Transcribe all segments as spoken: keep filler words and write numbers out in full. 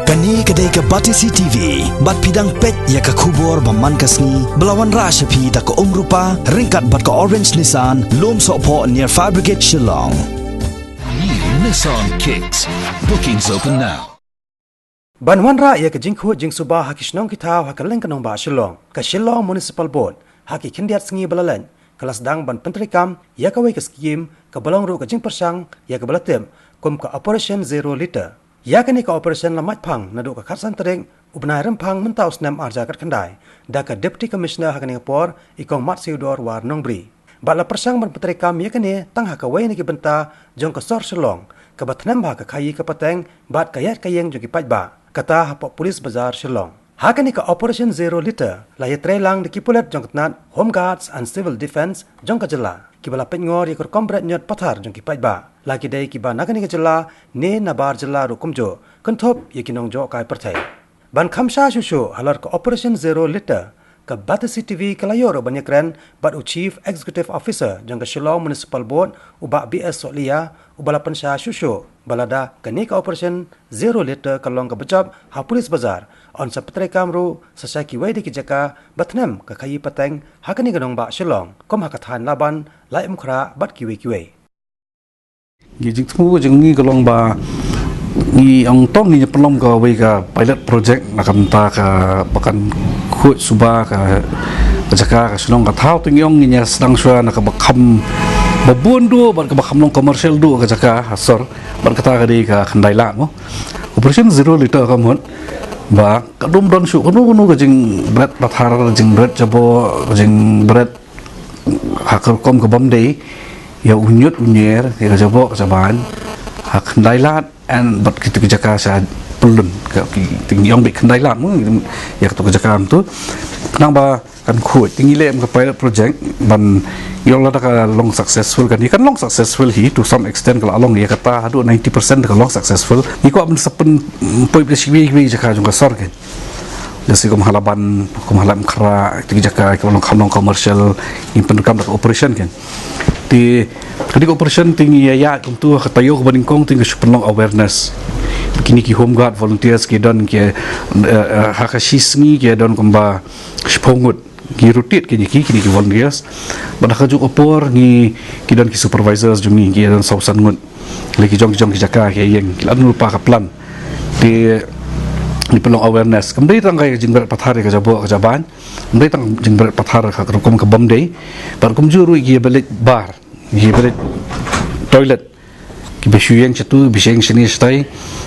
Kane ka dei ka Batesi T V, bad phi dang peit ïa ka khubor ba man ka sngi, ba la wanrah sha phi da ka Umrupa, ryngkat bad ka Orange Nissan, Lumsohphoh near Fire Brigade, Shillong. New Nissan Kicks. Bookings open now. Ban wanrah ïa ka jingkhuid jingsuba ha ki shnong ki thaw ha ka lyngknong ba Shillong, ka Shillong Municipal Board, ha ki khyndiat sngi ba la leit, ka la sdang ban pyntreikam ïa kawei ka skim kaba long ruh ka jingpyrshang ïa kaba la tip kum ka Operation Zero Litter. Ïa kane ka operation la mait phang naduh ka khatsan tarik u bnai Rymphang mynta u snem arhajar khatkhyndai da ka Deputy Commissioner ha kane ka por, i Kong Matsiewdor War Nongbri. Bad la pyrshang ban pyntreikam ïa kane tang ha kawei na ki bynta jong ka sor Shillong, kaba thnem bha ka khaïi ka pateng bad ka ïaid ka ïeng jong ki paidbah, kata hapoh Police Bazar Shillong. Ha kane ka Operation Zero Litter la ïatreilang da ki pulit jong ka tnat Home Guards and Civil Defence jong ka jylla, kiba la peitngor ïa ka rukom bret ñiot pathar jong ki paidbah, la ki dei kiba na kane ka jylla ne na bar jylla ruh kumjuh, kynthup ïa ki nongjoh kai pyrthei. Ban kham sha shuh shuh halor ka Operation Zero Litter, ka Batesi T V ka la ïoh ruh ban ïakren bad u Chief Executive Officer jong ka Shillong Municipal Board, u Bah B S Sohliya, uba la pynsha shuh shuh ba lada kane ka Operation Zero Litter ka long kaba jop ha Police Bazar, yn sa pyntreikam ruh sa sha kiwei de ki jaka ba thnem ka khaïi pateng ha kane ka nongbah Shillong, kum ha ka thaiñ Laban, Laitumkhrah bad kiwei kiwei. Ki jingthmu jong ngi ka long ba ngi ong tang ngi pynlong kawei ka pilot project na ka bynta kaba kan khuid suba ka, ka jaka ka shnong ka thaw, te ngi ong ngin ïa sdang shuwa na kaba kham, ba bun duh bad kaba kham long commercial duh ka jaka ha sor, bad kata ka dei ka khyndai lad mo. Operation Zero Litter ka mut ba ka dum don shuh kano kano ka jingbret pathar, jingbret jaboh, ka jingbret ha ka rukom ka bym dei, ïa u ñiut u ñier, ïa ka jaboh ka jaban ha khyndai lad, and bad kito ki jaka sha pyllun, ka ki, te ngi ong beit khyndai lad mo, ïa kito ki jaka kumto. Khnang ba kan khuid, te ngi leh ka pilot project ban ïoh lada ka long successful kan, kan long successful hi to some extent, ka la long ïa kata haduh ninety percent ka long successful. Ngi kwah ban sa pynpoi beit sha kiwei kiwei jaka jong ka sor kan. Lehse kum ha Laban, kum ha Laitumkhrah, kito ki jaka kiba long kham long commercial, ngin pyndonkam da ka operation kan. Te ka dei ka operation te ngi ïa ïaid kumto ha ka taïew kaba nyngkong te ngi shu pynlong awareness. Kine ki home guard volunteers ki don ki, eh, eh, ha ka shi sngi ki don kumba shiphew ngut. Ki rotate kine ki, kine ki volunteers. Bad ha kajuh ka por ngi, ki don ki supervisors jong ngi ki don saw san ngut. Lei ki jong, ki jong ki jaka ki ïeng, ki la don lypa ka plan. Te ngi pynlong awareness. Kam dei tang ka jingbret pathar ïa ka jaboh ka jaban. Kam dei tang jingbret pathar ha ka rukom ka bym dei. Bad kumjuh ruh kiba leit bar, kiba leit toilet, kiba shu ïeng shatu, ba shu ïeng shane shatai.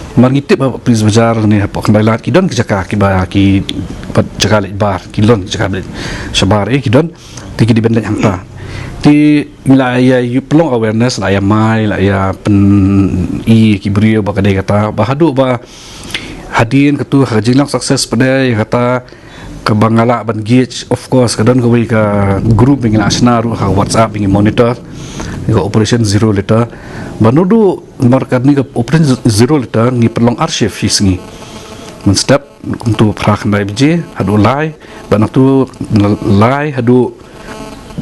Namar ngi tip ha Police Bazar ne hapoh khyndai lad ki don ki jaka kiba ki, bad jaka leit bar, ki don jaka leit shabar, eh, ki don. Te ki dei ban leit hangta. Te ngi la ïa ïoh pynlong awareness, la ïa mai, la ïa pyni ki briew ba ka dei kata, ba haduh ba hadien katu ha ka jinglong success pat de ïa kata, kaba nga lah ban gauge, of course ka don kawei ka group ba ngi la shna ruh ha WhatsApp ba ngi monitor, ka Operation Zero Litter. Ba naduh namar kane ka Operation Zero Litter ngi pynlong ar shift shi sngi. Mynstep kumto phra khyndai baje haduh lai, bad nangto lai haduh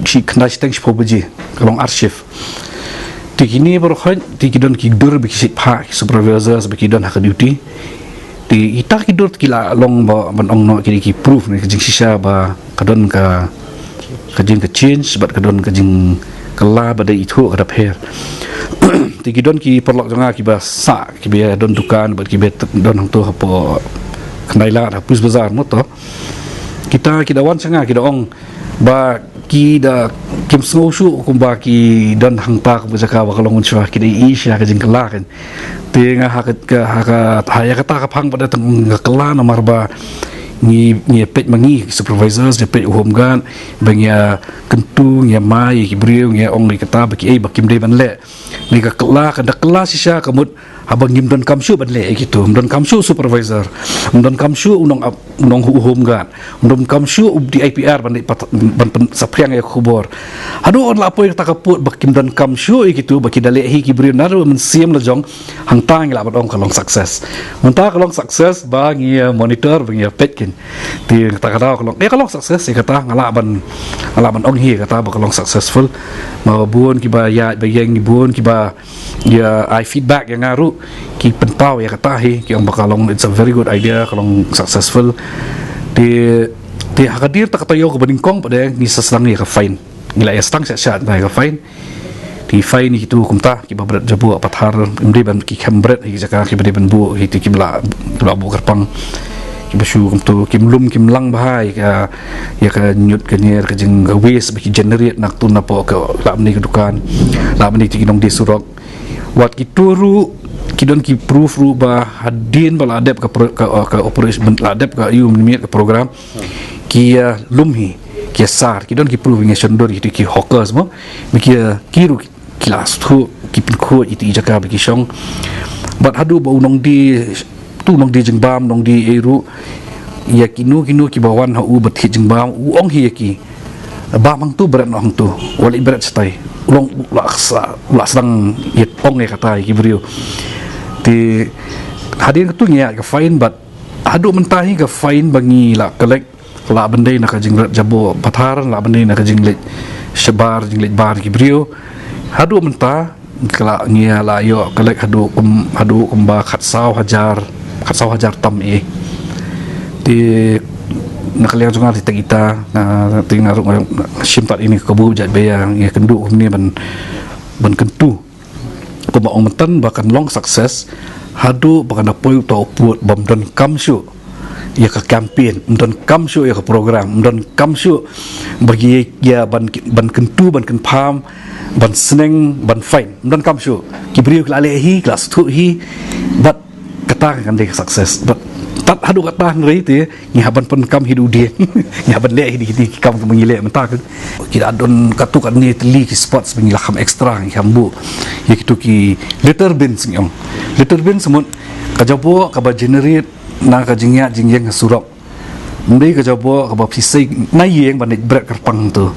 shi khyndai shiteng shiphew baje, ka long ar shift. Te kine baroh khoit te ki don ki dur ba ki shait phah, ki supervisors ba ki don ha ka duty. Te kita ki dur te ki la long ba ban ong noh ki dei ki proof ne ka jingshisha ba ka don ka, ka jing ka change bad ka don ka jingkylla ba dei ithuh ka da pher. Te ki don ki paralok jong nga kiba sah, kiba don dukan bad kiba don hangto hapoh khyndai lad ha Police Bazar mo to. Kita ki da wan sha nga ki da ong ba ki da kim sngew shuh kumba ki don hangta kumba jaka ba ka long mynshuwa, ki da ïohi sha ka jingkylla kan. Te nga ha ka, ka, ha ka, ha ïa kata ka phang pat de tang nga kylla namar ba ngi, ngi peit ma ngi supervisors, ngi peit u home guard, ba ngi ïa kyntu, ngi ïa mai ïa ki briew, ngi ïa ong ïa kata ba kiei ba kim dei ban leh. Ngi ka kylla, ka da kylla shisha ka mut haba ngim donkam shuh ban leh ïa kito, ym donkam shuh supervisor, ym donkam shuh u nong ap-, u nong hu-, home guard, ym donkam shuh u D I P R ban leh pat-, ban pyn-, saphriang ïa ka khubor. Haduh yn la poi kata ka pud ba kim donkam shuh ïa kito ba ki da leh hi ki briew naduh mynsiem la jong, hangta ngi lah ban ong ka long success. Mynta ka long success ba ngi ïa monitor, ba ngi ïa peit kin. Te kata ka daw ka long, eh, ka long success, ïa kata nga lah ban, nga lah ban ong hi kata ba ka long successful. Ma bun kiba ïa, ba ïeng bun kiba ïa ai feedback ïa nga ruh. ki pynpaw ïa kata hi, ki ong ba ka long, it's a very good idea, ka long successful. Te, te ha ka dier ta ka taïew kaba nyngkong pat de ngi sa sdang ïa ka fine. Ngi la ïa sdang sha sha ïa ka fine. Te fine ïa kitu kumta, kiba bret jaboh pathar, ym dei ban ki khem bret ïa ki jaka kiba dei ban buh, ïa kitu kiba la, kiba la buh kyrpang. Kiba shu kumtu, kim lum, kim lang bha ïa ka, ïa ka ñiut ka ñier ka jing ka waste ba ki generate na ktu na pdeng ka, la mynne ka dukan, la mynne ki nongdie surok. Wat kitu ruh, ki don ki proof ruh ba hadien ba la dep ka pro-, ka, ka operation, la dep ka ïu mynmiet ka program. Ki, uh, lum hi, ki sar, ki don ki proof ngi shon dur ki, ki hawkers mo. Ba ki, uh, ki ruh, ki la shu, ki pynkhuid ïa ki jaka ba ki shong. Bad haduh ba u nongdie, tu nongdie jingbam, nongdie ei ruh. Ïa kino kino kiba wan ha u bad thied jingbam, u ong hi ïa ki. Bam hangtu bret noh hangtu, wat leit bret shatai. U long u la sa, u la sdang ïa ong ïa kata ïa ki briew. Te hadien katu ngi ïa ka fine bad haduh mynta hi ka fine ba ngi la collect, la ban dei na ka jingret jaboh pathar, la ban dei na ka jingleit shabar, jingleit bar ki briew. Haduh mynta ka la ngi la ïoh collect haduh kum, haduh kumba khatsaw hajar, khatsaw hajar tam eh. Te na ka liang jong nga te kita, na te nga ruh nga shim pat ïa kane ka kabu jait ba ïa ngi kynduh kumne ban, ban kyntu. Kumba ong mynta ba kan long success haduh ba kan da poi uta u pud bym donkam shuh ïa ka campaign, ym donkam shuh ïa ka program, ym donkam shuh ba ki ïa ban, ban kyntu, ban kynpham, ban sneng, ban fine, ym donkam shuh. Ki briew ki la leh hi, ki la sngewthuh hi. Bad kata kan dei ka success. Bad tad haduh kata hynrei te ngi hap ban pynkam hi da u dieng. Ngi hap ban leh hi da ki, ki kam kaba ngi leh mynta. Ki la don katto katne tylli ki spots ba ngi la kham extra, ngi kham buh ïa kito ki litter bins ngi ong. Litter bins mut ka jaboh kaba generate na ka jingïaid jingïeng ha surok. Ym dei ka jaboh kaba phi sei na ïing ban leit bret kyrpang tu.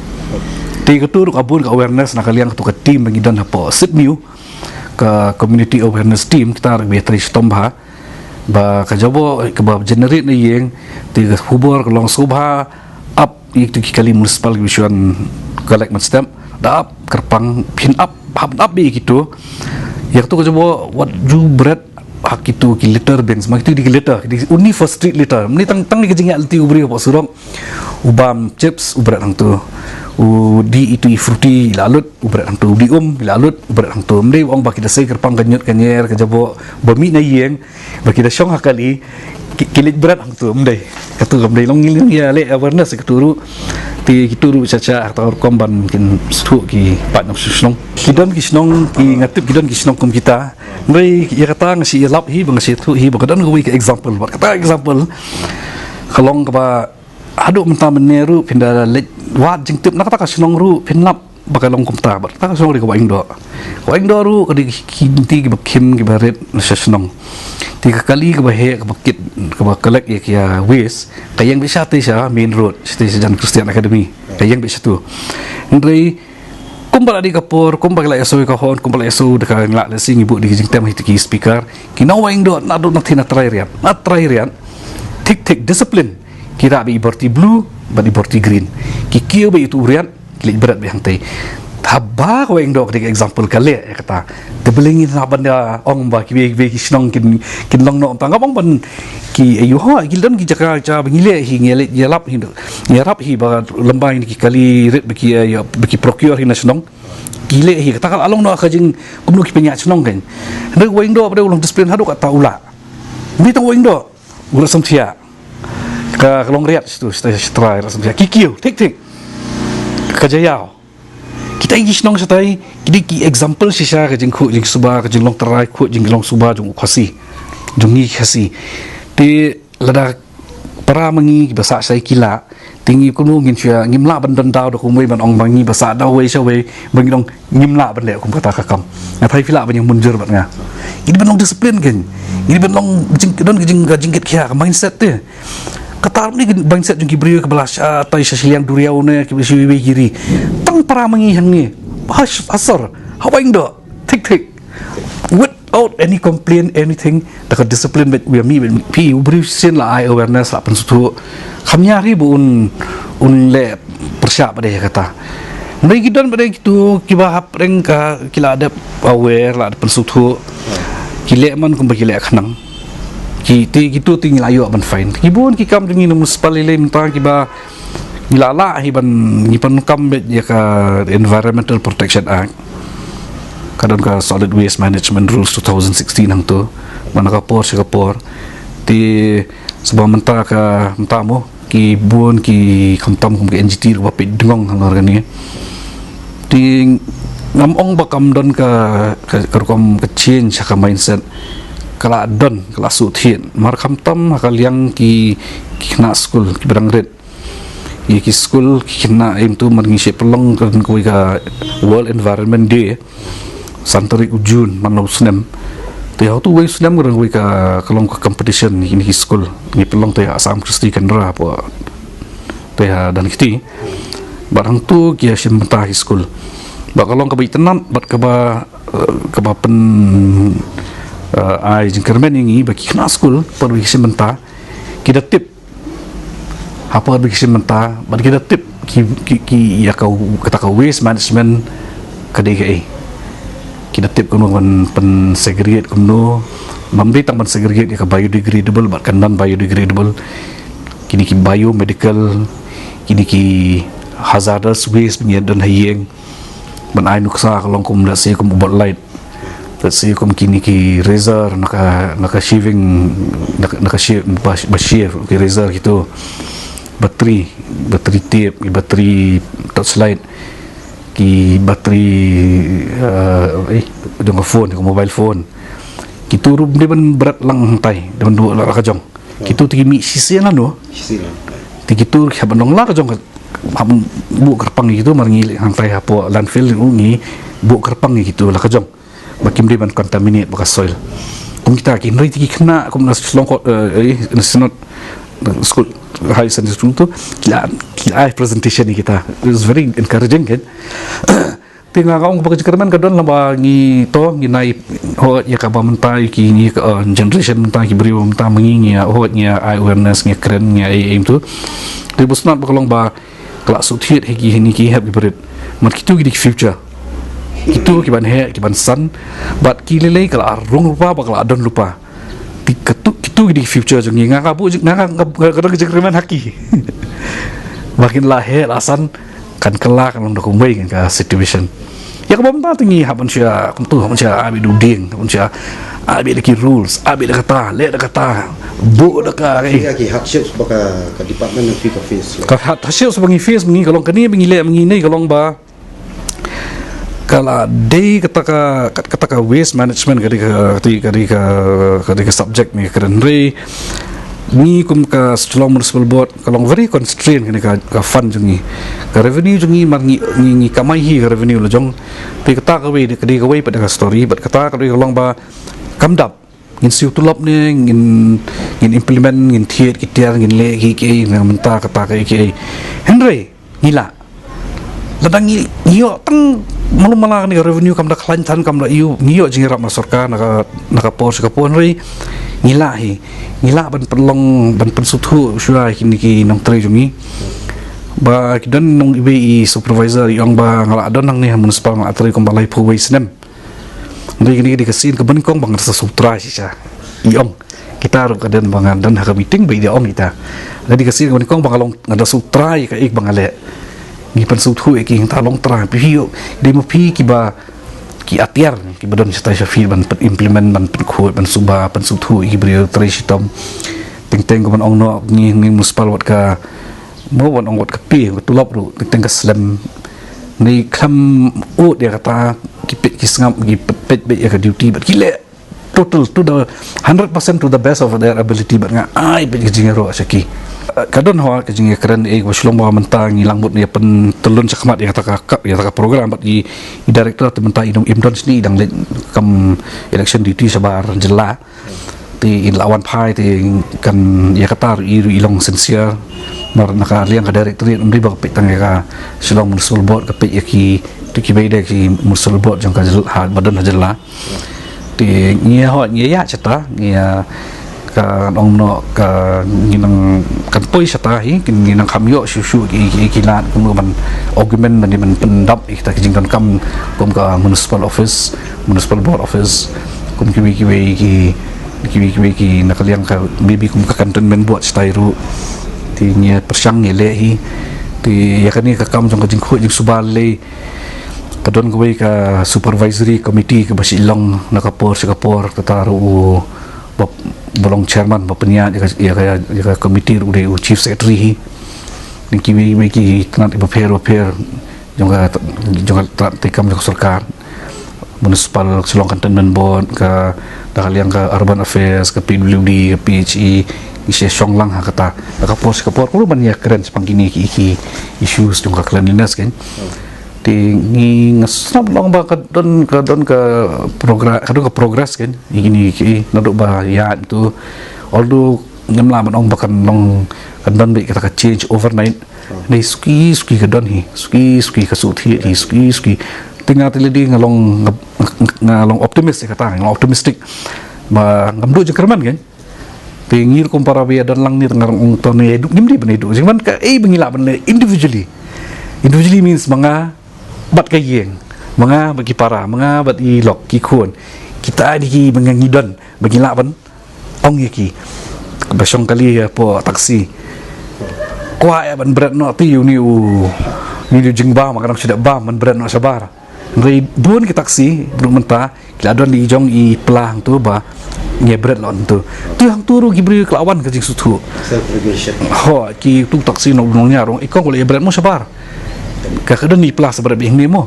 Te katu ruh ka bun ka awareness na ka liang katu ka team ba ngi don hapoh Sitniew, ka community awareness team, kita ruh ba ïatrei shitom bha. Ba ka jaboh kaba generate na ïing te ka khubor ka long sngewbha ap ïa kitu ki kali municipal kiba shu wan collect mynstep, da ap kyrpang, phin ap, hap ap ïa kitu. Ïa katu ka jaboh wat ju bret ha kitu ki litter bins, ma kitu ki litter, ki only for street litter. Mynta tang, tang ïa ka jingïaid lynti u briew hapoh surok. U bam chips u bret hangtu. U dih itu i fruity i la lut u bret hangtu. U dih um i la lut u bret hangtu. Ym dei ong ba ki da sei kyrpang ka ñiut ka ñier ka jaboh ba mih na ïing ba ki da shong ha kali ki, ki leit bret hangtu, ym dei. Katu kam dei, long ngi ïa leh awareness katu ruh. Te kitu ruh cha cha ha ka rukom ban kin sngewthuh ki paid nongshong shnong. Ki don ki shnong, ki nga tip ki don ki shnong kum kita. Ym dei ïa kata nga shu ïalap hi ba nga shu ïathuh hi ba ka don kawei ka example. Bad kata example ka long kaba haduh mynta mynne ruh phin da leit wad jingtip na kata ka shnong ruh phin lap ba ka long kumta, bad kata ka shnong ruh ka Wahingdoh. Ka Wahingdoh ruh ka dei ki lynti kiba khim kiba rit na sha shnong. Te ka kali kaba heh kaba kit kaba collect ïa ki, ah, waste ka ïeng beit shatei sha main road, shatei sha jan Christian Academy. Ka ïeng beit shatu. Hynrei kumba la dei ka por, kumba la ïasoh ïa ka hon, kumba la ïasoh da ka ngi lah lehse ngi buh da ki jingtem ha ki speaker. Ki nong Wahingdoh naduh na thik na trai riat, na trai riat. Thik thik discipline. Ki rah beit i borti blue bad i borti green. Ki kiew beit itu riat, ki leit bret beit hangtei. Haba ka Wahingdoh ka dei ka example ka leh ïa kata. Te balei ngin hap ban da ong ba kiwei kiwei ki shnong kin, kin long noh tang, ngam ong ban ki ayu ho, ki don ki jaka jaka ba ngi leh hi, ngi leh ïalap hi, ngi ïarap hi ba lymbai na ki kali rit ba ki, eh, ba ki procure hi na shnong. Ki leh hi kata ka la long noh ka jing kumno ki pynïaid shnong kan. Hynrei Wahingdoh ba dei u long discipline haduh kata u lah. Ym dei tang Wahingdoh. U Rasamthiah. Ka, ka long riat shatu, shatu, shatu, Rasamthiah. Ki kiew, thik thik. Ka Jaïaw. Kita ki shnong shatai, ki dei ki example shisha ka jingkhuid jingsuba, ka jinglong trai khuid jinglong suba jong u Khasi. Jong ngi Khasi. Te lada para ma ngi kiba sah shatai ki lah, te ngi kumno ngin shu ïa, ngim lah ban don daw da kumwei ban ong ba ngi ba sah da uwei sha uwei ba ngi dang ngim lah ban leh kum kata ka kam. Nga tharai phi lah ban ïa mynjur bad nga. Ngi dei ban long discipline kan. Ngi dei ban long jing, don ka jing, ka jingkit khia, ka mindset te. Kata ruh ne ka mindset jong ki briew kiba la shatai sha shiliang duriaw ne kiba shu iwei ki ri. Tang para ma ngi hangne. Ha, ha sor, ha Wahingdoh. Thik thik. Without any complaint, anything, da ka discipline beit, u ïa mih beit, phi u briew shisien la ai awareness, la pynsngewthuh. Kham ïa ri ba un, un leh pyrshah pat de ïa kata. Hynrei ki don pat de kitu kiba hapdeng ka ki la dep aware, la dep pynsngewthuh. Ki leh man kumba ki leh khnang. Ki ti, kitu ti ngi la ïoh ban fine. Ki bun ki kam jong ngi na municipal lei mynta kiba ngi la lah hi ban, ngi pyndonkam beit ïa ka Environmental Protection Act. Ka don ka Solid Waste Management Rules two thousand sixteen hangtu. Ba na ka por sha ka por. Te shu ba mynta ka, mynta mo, ki bun ki, khamtam kum ka N G T ruh ba peit dngong halor kane. Te ngam ong ba kam don ka, ka, ka rukom ka change ha ka mindset. Ka la don, ka la shu thied. Mar khamtam ha ka liang ki, ki khynnah skul, kiba dang rit. Ïa ki skul, ki khynnah, em, tu mar ngi shait pynlong ka don kawei ka World Environment Day. San tarik u June man la u snem. Te ha utu uwei u snem ka don kawei ka, ka long ka competition ïa kine ki skul. Ngi pynlong te ha Assam Christian Kendra hapoh, te ha Dhankheti. Bad hangtu ki ïashim bynta ki skul. Bad ka long kaba itynnad bad kaba, eh, kaba pyn, eh, ai jingkyrmen ïa ngi ba ki khynnah skul, por ba ki shim bynta, ki da tip ha por ba ki shim bynta, bad ki da tip ki, ki, ki ïa ka, kata ka waste management ka dei kaei. Ki da tip kumno ban pyn segregate, kumno, ym dei tang ban segregate ïa ka biodegradable bad ka non biodegradable. Kine ki biomedical, kine ki hazardous waste ba ngi don ha ïing. Ban ai nuksa ka long kum, let's say, kum u bot light. Let's say kum kine ki razor, na ka, na ka shaving, na ka, na ka shave, ba, ba shave, ki razor kitu. Battery, battery tip, ki battery torchlight. Ki battery, eh, eh, jong ka phone, ka mobile phone. Kitu ruh ym dei ban bret lang hangtai, dei ban duh la ka jong. Kitu te ki mih shisien lano. Shisien. Te kitu ki hap ban long la ka jong ka, hap ban buh kyrpang ïa kitu, mar ngi hangtai hapoh landfill ruh ngi buh kyrpang ïa kitu la ka jong. Ba kim dei ban contaminate bad ka soil. Kum kita ki, hynrei te ki khynnah kum na Shillong Court, eh, eh, na Synod, eh, school, high Sunday school tu, ki la, ki la ai presentation ïa kita. It was very encouraging kan. Te nga ong ba ka jingkyrmen ka don lada ngi to, ngi nai hok ïa kaba mynta, ïa ki, ïa ka, uh, generation mynta, ki briew mynta, ma ngi ngi ïa hok, ngi ïa ai awareness, ngi ïa kren, ngi ïa ai aim tu. Te ba sngewtynnat ba ka long ba ka la shu thied ha ki, ha kine ki hep ki barit. Mar kitu ki dei ki future. Kitu ki ban heh, ki ban san. Bad ki lei lei ka la rung lypa, ba ka la don lypa. Te kitu, kitu ki dei ki future jong ngi. Nga ka buh, nga ka, nga ka, nga ka dang jingkyrmen ha ki. Ba kin la heh, la san, kan kylla, kan long da kumwei kan ka situation. Ïa kaba mynta te ngi hap ban shu, kumtu, hap ban shu, ah, bit u ding, hap ban shu, ah, bit da ki rules, ah, bit da kata, leh da kata, buh da ka, eh. Ïa ki hardships ba ka, ka department jong phi ka face. Ka hard-, hardships ba ngi face, ba ngi ka long kane, ba ngi leh, ba ngi ne, ka long ba ka la dei kata ka, kat-, kata ka waste management ka dei ka, ka dei ka, ka dei ka subject ngi kren, hynrei ngi kum ka Shillong Municipal Board ka long very constrained kane ka, ka fund jong ngi. Ka revenue jong ngi mar ngi, ngi, ngi kamai hi ka revenue la jong. Te kata kawei, ka dei kawei pat ka story, bad kata ka dei ka long ba kam dap. Ngin siew tulop ne, ngin, ngin implement, ngin thied ki tiar, ngin leh ki, ki, na mynta kata ka, ki. Hynrei ngi lah. Lada ngi, ngi ïoh tang malu mala kane ka revenue kam da khlaiñ than, kam da ïoh, ngi ïoh jingïarap na sorkar, na ka, na ka por sha ka por, hynrei ngi lah hi. Ngi lah ban pynlong, ban pynsngewthuh shuwa ïa kine ki nongtrei jong ngi. Ba ki don nong iwei i supervisor i ong ba nga la don hangne ha municipal, nga la trei kumba laiphew wei snem. Hynrei kane ka dei ka sien kaba nyngkong ba nga da shu try shisha. I ong. Kita ruh ka don ba nga don ha ka meeting ba i da ong kita. Kane ka dei ka sien kaba nyngkong ba nga long, nga da shu try kaei kaba nga leh. Ngi pynsngewthuh ïa ki, nga da long try. Phi ïoh, dei ma phi kiba, ki atiar kiba don shatai sha field ban pyn implement, ban pynkhuid, ban suba, pynsngewthuh ïa ki briew trei shitom. Teng teng kumban ong noh ngi, ngi municipal wat ka, mo, ban ong wat ka pay, ka tulop ruh, teng teng ka slem. Ngi khlem ud ïa kata, ki peit ki sngap, ki peit, peit beit ïa ka duty, bad ki leh total to the hundred percent to the best of their ability, bad nga ai beit ka jingïaroh sha ki. Eh, ka don hawa ka jingïakren, eh, ba shu long ba mynta ngi langmut ne pyntyllun shakhmat ïa kata ka, ka, ïa kata ka program, bad i, i director te mynta i dang im don shane, i dang leit kam election duty shabar jylla. Te in la wan phai te kan ïa kata ruh i ruh i long sincere. Mar na ka liang ka directorate ym dei ba ka peit tang ïa ka Shillong Municipal Board, ka peit ïa ki, tu ki bei de ki municipal board jong ka jylla, ha, ba don ha jylla. Te ngi ïa hoi, ngi ïa ïa shata, ngi ïa ka ong noh ka ngi nang kan poi shata hi, ngi nang kham ïoh shuh shuh ki, ki, ki lad kumno ban augment ban, ban pyndap ïa kita ki jingdonkam kum ka municipal office, municipal board office. Kum kiwei kiwei ki, kiwei kiwei ki na ka liang ka, maybe kum ka cantonment board shatai ruh. Te ngi pyrshang ngi leh hi. Te ïa kane ka kam jong ka jingkhuid jingsuba lei, ka don kawei ka supervisory committee kaba shu long na ka por sha ka por, kata ruh u ba, ba long chairman ba pynïaid ïa ka, ïa ka, ïa ka committee ruh u dei u chief secretary hi. Te kiwei kiwei ki tnat bapher bapher jong ka, jong ka tnat treikam jong ka sorkar. Municipal Shillong Cantonment Board, ka, na ka liang ka Urban Affairs, ka P W D, ka P H E, ngi shong lang ha kata. Na ka por sha ka por, kumno ban ïakren shaphang kine ki, ki issues jong ka cleanliness kan. Te ngi nga snap long ba ka don, ka don ka progress, ka don ka progress kan. Ngi, ngi, ngi, naduh ba ïa tu. Although ngam lah ban ong ba kan long, kan don beit kata ka change overnight. Nei suki suki ka don hi, suki suki ka sut hi, hi suki suki. Te nga te lady nga long, nga, nga, nga long optimist ïa kata, nga long optimistic. Ba ngam duh jingkyrmen kan. Te ngi rukom para ba ïa don lang ni te nga rong ong to ne ïa duh ngim dei ban ïa duh. Jingman ka ei ba ngi lah ban leh individually. Individually means ma nga bad ka ïing, ma nga bad ki para, ma nga bad i lok ki khun. Kita dei ki ba nga ngi don ba ngi lah ban ong ïa ki ba shong kali ïa po taxi. Kwah ïa ban bret noh te uni u, uni u jingbam, ka dang shu dep bam ban bret noh shabar. Hynrei bun ki taxi bruk mynta ki la don i jong i pla hangtu ba ngi bret noh hangtu. Tu hangtu ruh ki briew ki la wan ka jingsngewthuh. Self regulation. Ho, ki tu taxi nong nong ïa rong i kong, wat leh bret mo shabar. Ka, ka don i pla shabar bad hangne mo.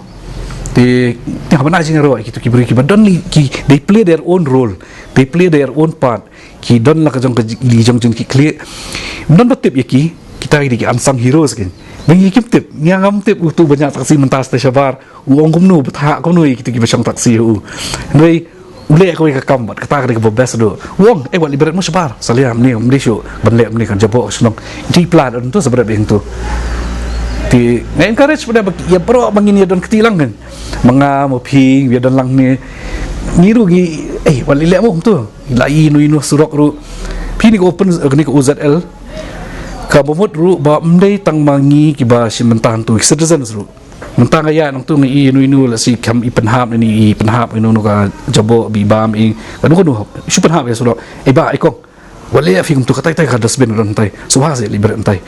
Te, te haba na jingïaroh ki tu ki briew ki ba don li ki, they play their own role. They play their own part. Ki don la ka jong ka ji-, li jong jong ki khlieh. Don ba tip ïa ki, kita ki dei ki unsung heroes kan. Ba ngi kim tip, ngi ngam tip utu ba ñiah taxi mynta sha shabar. U ong kumno, ba thah kumno ïa kitu ki ba shong taxi u. Hynrei u leh kawei ka kam bad kata ka dei kaba best ruh. U ong, eh, wat leh bret mo shabar. Salia mne, mne shu ban leh mne kan jabo shnong. Dei plan tu sa bret beng tu. Te nga encourage pada ba ïa baroh ba ngin ïa don kti lang kan. Ma nga ma phi ïa don lang ne. Ngi ruh ngi, eh, wat leh leh mo tu. La ïa inu inu surok ruh. Phi ni ka open, eh, ni ka O Z L. Ka ba mut ruh ba ym dei tang ma ngi kiba shim bynta hangtu, ki citizens ruh. Mynta nga ïa nangtu ngi inu inu la shi kam i pynhap ni i pynhap inu nu ka jabo bi bam i kanu kanu hap. Shu pynhap ïa surok. Eh ba i kong. Wat leh ïa phi kumtu katai tai ka dustbin ruh ntai. Suba se leh bret ntai.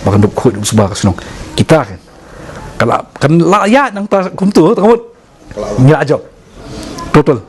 Ba kan dup khuid dup suba ka shnong. Kita kan. Ka la, kan la ïa nangta kumtu, ta ka mut. Ngi la jop. Total.